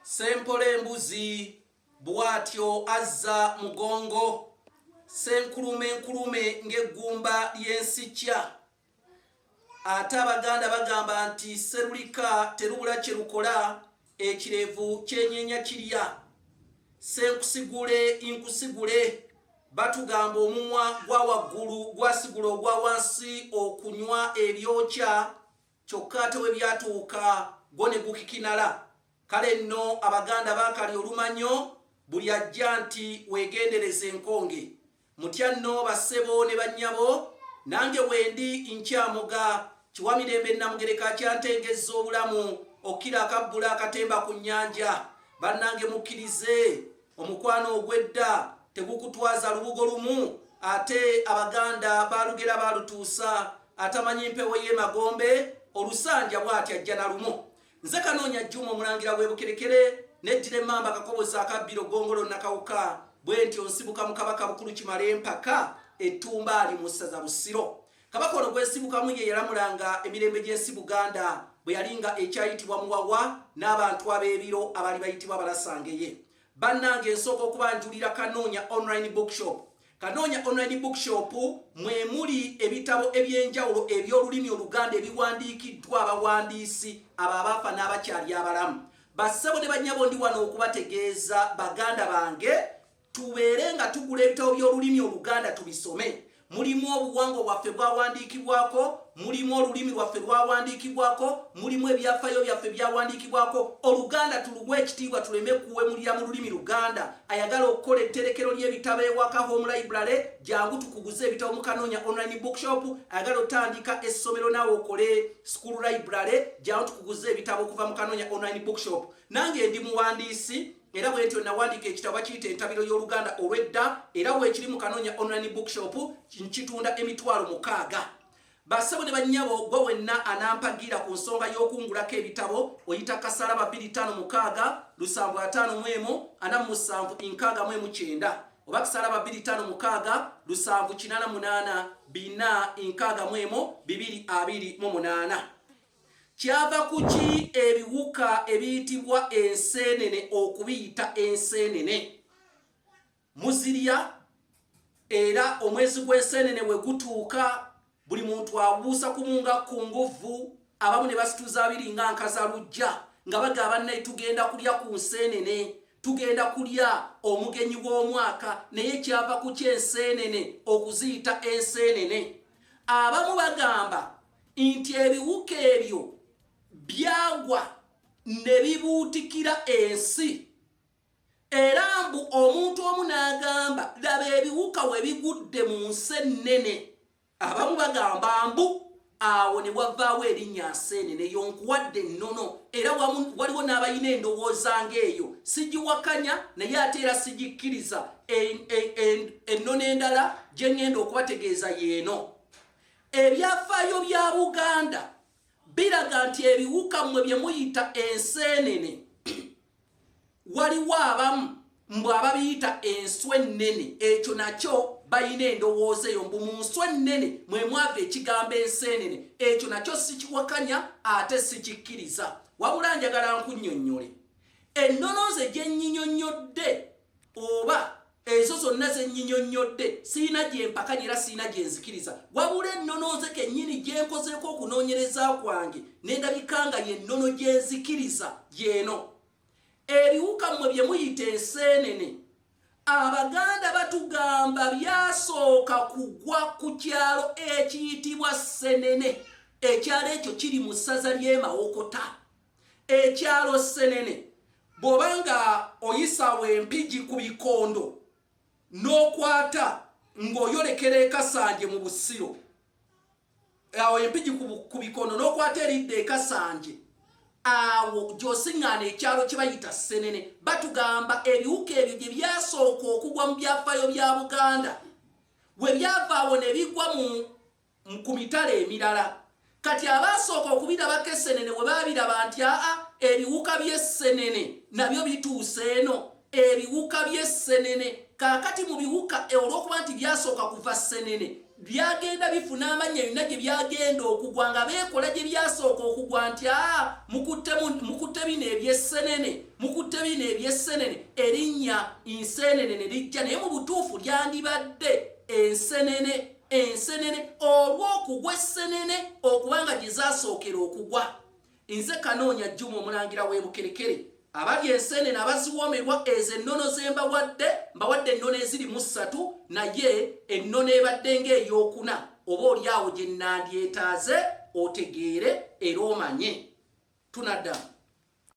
Ssempola embuzi bw'atyo azza mugongo, ssenkulume nkulume ng'eggumba ly'ensikya. Ate Abaganda bagamba nti sserulika terubula kye lukola, ekirevu kyenyeenya kirya. Ssenkusigule nkusigule, batugamba omumwa gwa waggulu gwasigula ogwa wansi okunywa ebyokya, kyokka ate we byatuuka gwo ne gukikinala. Kale nno Abaganda baakalya olumanyo, buli ajja nti weegendereze enkonge. Mutya nno bassebo ne bannyabo, nange wendi nkyamuga Kiwamirembe Namugereka akyantengezza obulamu okukira akabbula akatemba ku nnyanja. Bannange mukkirize omukwano ogw'edda tegukutwaza lubugo lumu, ate Abaganda baalugera baalutuusa, atamanyi mpewo y'e magombe olusanja bw'ati ajja na lumu. Nze Kanoonya Juma Omulangira w'e Bukerekere, neddira emmamba Kakoboza akabbiro Ggongolo Nakawuka, bwentyo nsibuka mu Kabaka Bukulu Kimalempaka Ettumbaali mu ssaza Busiro. Kabaka ono gwensibukamu ye yalamulanga emirembe gy'ensi Buganda bwe yali nga ekyayitibwa Muwawa n'abantu ab'ebiro abaali bayitibwa Abalasangeye. Bannange nsooka okubanjulira Kanoonya Online Bookshop. Kanoonya Online Bookshop mwe muli ebitabo eby'enjawulo eby'olulimi Oluganda ebiwandiikiddwa abawandiisi abo abaafa n'abakyali abalamu. Bassebo ne bannyabo ndi wano okubategeeza baganda bange tubeere nga tugula ebitabo by'olulimi Oluganda tubisome. Mulimu obuwangwa bwaffe bwawandiikibwako, mulimu olulimi lwaffe lwawandiikibwako, mulimu ebyafaayo byaffe byawandiikibwako. Oluganda tuluwe ekitiibwa tuleme kuwemulira mu lulimi Luganda. Ayagala okukola etterekero ly'ebitabo ewaka, home library, jangu tukuguze ebitabo mu Kanoonya Online Bookshop. Ayagala otandika essomero naawe okole school library, jangu tukuguze ebitabo okuva mu Kanoonya Online Bookshop. Nange ndi muwandiisi era bwe ntyo nawandiika ekitabo bakiyita Entabiro y'Oluganda Olw'edda, era weekiri mu Kanoonya Online Bookshop, nkitunda 60,000. Bassebo ne bannyabo, gwe wenna anampagira ku nsonga y'okungulako ebitabo, oyita kasalaba 256 751 47 69 oba kasalaba 256 788 461 228. Kyava ku ki ebiwuka ebiyitibwa enseenene okubiyita enseenene? Muzirya, era omwezi gw'enseenene we gutuuka buli muntu abuusa kumunga ku nguvu, abamu ne basituza abiri nga nkazalujja nga bagamba bannaye tugenda kulya ku nseenene, tugenda kulya omugenyi w'omwaka. Naye kyava ku ki enseenene okuziyita enseenene? Abamu bagamba nti ebiwuka ebyo byagwa ne bibuutikira ensi, era mbu omuntu omu n'agamba laba ebiwuka we bigudde mu nsi ennene. Abamu bagamba mbu awo ne wavaawo erinnya nseenene. Yonkuwadde ennono, era waliwo n'abalina endowooza ng'eyo, sigiwakanya naye ate era sigikkiriza. Ennono endala gye ŋŋenda okubategeeza yeeno. Ebyafaayo bya Buganda biraga nti ebiwuka mmwe bye muyita enseenene, waliwo abamu mbu ababiyita enswa ennene. Ekyo nakyo balina endowooza eyo mbu mu nswa ennene mwe mwava ekigambo enseenene. Ekyo nakyo sikiwakanya ate sikikkiriza, wabula njagala nkunnyonnyole ennono nze gye nnyinyonnyodde oba ezo zonna ze nnyinyonnyodde sirina gye mpakanya era sirina gye nzikiriza, wabula ennono nze kennyini gye nkozeeko okunoonyereza kwange ne ndabika nga y'ennono gye nzikiriza y'eno. Ebiwuka mmwe bye muyita enseenene, Abaganda batugamba byasooka kugwa ku kyalo ekiyitibwa Ssenene. Ekyalo ekyo kiri mu ssaza ly'e Mawokota. Ekyalo Ssenene, bw'oba nga oyisaawo Empigi ku Bikondo n'okwata ng'oyolekera e Kasanje mu Busiro, awo Empigi ku Bikondo n'okwata eridda e Kasanje, awo gy'osiŋŋaana ekyalo kye bayita Ssenene. Batugamba ebiwuka ebyo gye byasooka okugwa mu byafaayo bya Buganda. We byava awo ne bigwa mu ku mitala emirala. Kati abaasooka okubirabako essenene we baabiraba nti aa, ebiwuka by'essenene nabyo bituuse eno, ebiwuka by'essenene. Kaakati mu biwuka, olw'okuba nti byasooka kuva Ssenene, byagenda bifuna amannya yonna gye byagenda okugwa nga beekola gye byasooka okugwa nti aa, mukutte bino eby'essenene, mukutte. bino eby'essenene, erinnya nseenene ne lijja, naye mu butuufu lyandibadde ensenene, ensenene, olw'okugwa essenene okubanga gye zasookera okugwa. Nze Kanoonya Juma, omulangira w'e Bukerekere. Abali ensenene, abaziwoomerwa, ezo ennono ze mbawadde, mbawadde ennono eziri mu ssatu, naye ennono ebadde ng'eyokuna oba oli awo gye nandyetaaze otegeere era omanye. Tunaddamu.